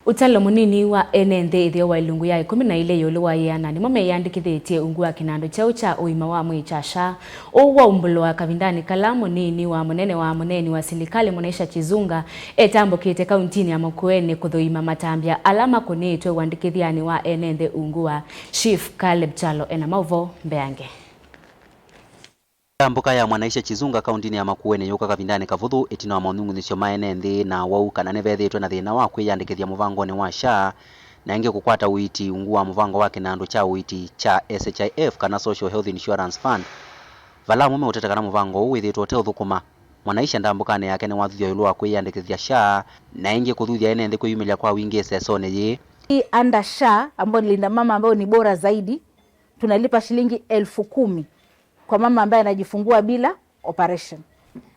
Utalo munini wa ene nthi itheo wa ilungu ya 12 yulu wa iana nimo meyandikithitie ungu wa kinandu cheu cha uima wa mwii cha SHA uu waumbulwa kavindani kala munini wa munene wa muneni wa silikali Mwanaisha Chizunga etambukite kauntini ya Makueni kuthuima matambya ala makunitwe uandikithiani wa ene nthi ungu wa SHIF. Caleb Chalo ena mauvo mbeange. Mbuka ya Mwanaisha Chizunga kauntini ya Makueni yuka kavindani kavuthu itina wa maunungunisyo maene nthi na wau kana nivethitwe na thina wa kwiyandikithia muvangoni wa SHA na ingi kukwata uiti ungu wa muvango wa kinandu cha uiti cha SHIF kana Social Health Insurance Fund. Vala mume utete kana muvango uu withitwe uteuthukuma. Mwanaisha ndambukani yake ni wathuthia iulu wa kwiyandikithia SHA na ingi kuthuthia ene nthi kwiyumilia kwa wingi isesoni yii. Hii under SHA ambayo ni Linda Mama ambayo ni bora zaidi, tunalipa shilingi 10,000 kwa mama ambaye anajifungua bila operation,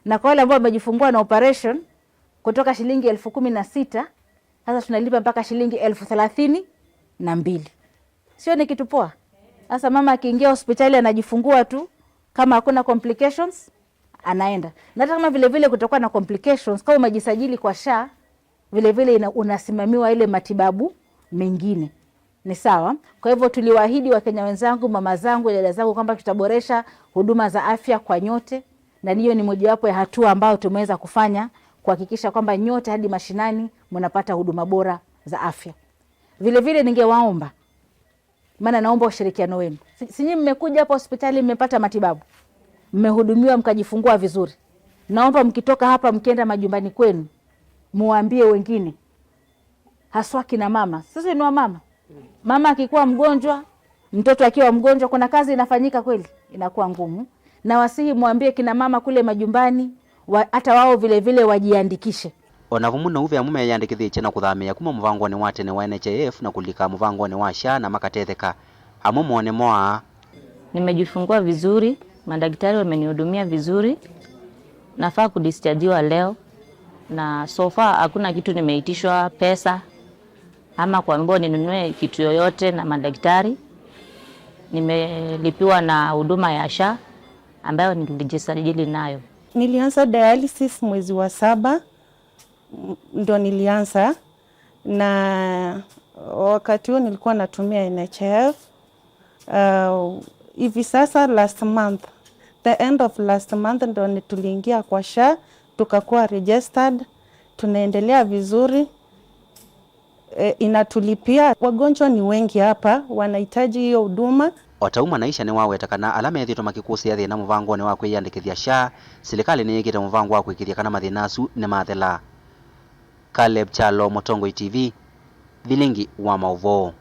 na kwa wale ambao wamejifungua na operation kutoka shilingi 16,000 sasa tunalipa mpaka shilingi 32,000. Sio ni kitu poa? Sasa mama akiingia hospitali anajifungua tu, kama hakuna complications anaenda. Na hata kama vile vile kutakuwa na complications, kama umejisajili kwa SHA vile vile unasimamiwa ile matibabu mengine. Ni sawa. Kwa hivyo tuliwaahidi Wakenya wenzangu, mama zangu, dada zangu kwamba tutaboresha huduma za afya kwa nyote, na hiyo ni mojawapo ya hatua ambayo tumeweza kufanya kuhakikisha kwamba nyote hadi mashinani mnapata huduma bora za afya. Vile vile ningewaomba, maana naomba ushirikiano wenu. Si nyinyi mmekuja hapa hospitali mmepata matibabu, mmehudumiwa mkajifungua vizuri. Naomba mkitoka hapa mkienda majumbani kwenu muambie wengine, haswa kina mama. Sasa ni wamama. Mama akikuwa mgonjwa, mtoto akiwa mgonjwa, kuna kazi inafanyika kweli? Inakuwa ngumu. Na wasihi mwambie kina mama kule majumbani hata wao vile vile wajiandikishe. Ona vumu na uve amume yandikithitie na kuthamia kuma muvangoni wa tene wa NHIF na kulika muvangoni wa SHA na makatetheka amwe mone moa. Nimejifungua vizuri, madaktari wamenihudumia vizuri, nafaa kudischargiwa leo na so far hakuna kitu nimeitishwa pesa ama kuambiwa ninunue kitu yoyote na madaktari. Nimelipiwa na huduma ya SHA ambayo nilijisajili nayo. Nilianza dialysis mwezi wa 7 ndo nilianza, na wakati huo nilikuwa natumia NHIF. Hivi sasa last month, the end of last month ndo tuliingia kwa SHA, tukakuwa registered, tunaendelea vizuri. Inatulipia. Wagonjwa ni wengi hapa, wanahitaji hiyo huduma. Otau Mwanaisha ni waweta kana ala methitwe makikusia thina muvangoni wa kwiyandikithia SHA, silikali niyikite muvango wa kwikithia kana mathina asu ni mathela. Caleb Chalo, Mutongoi TV, Vilingi wa mauvoo.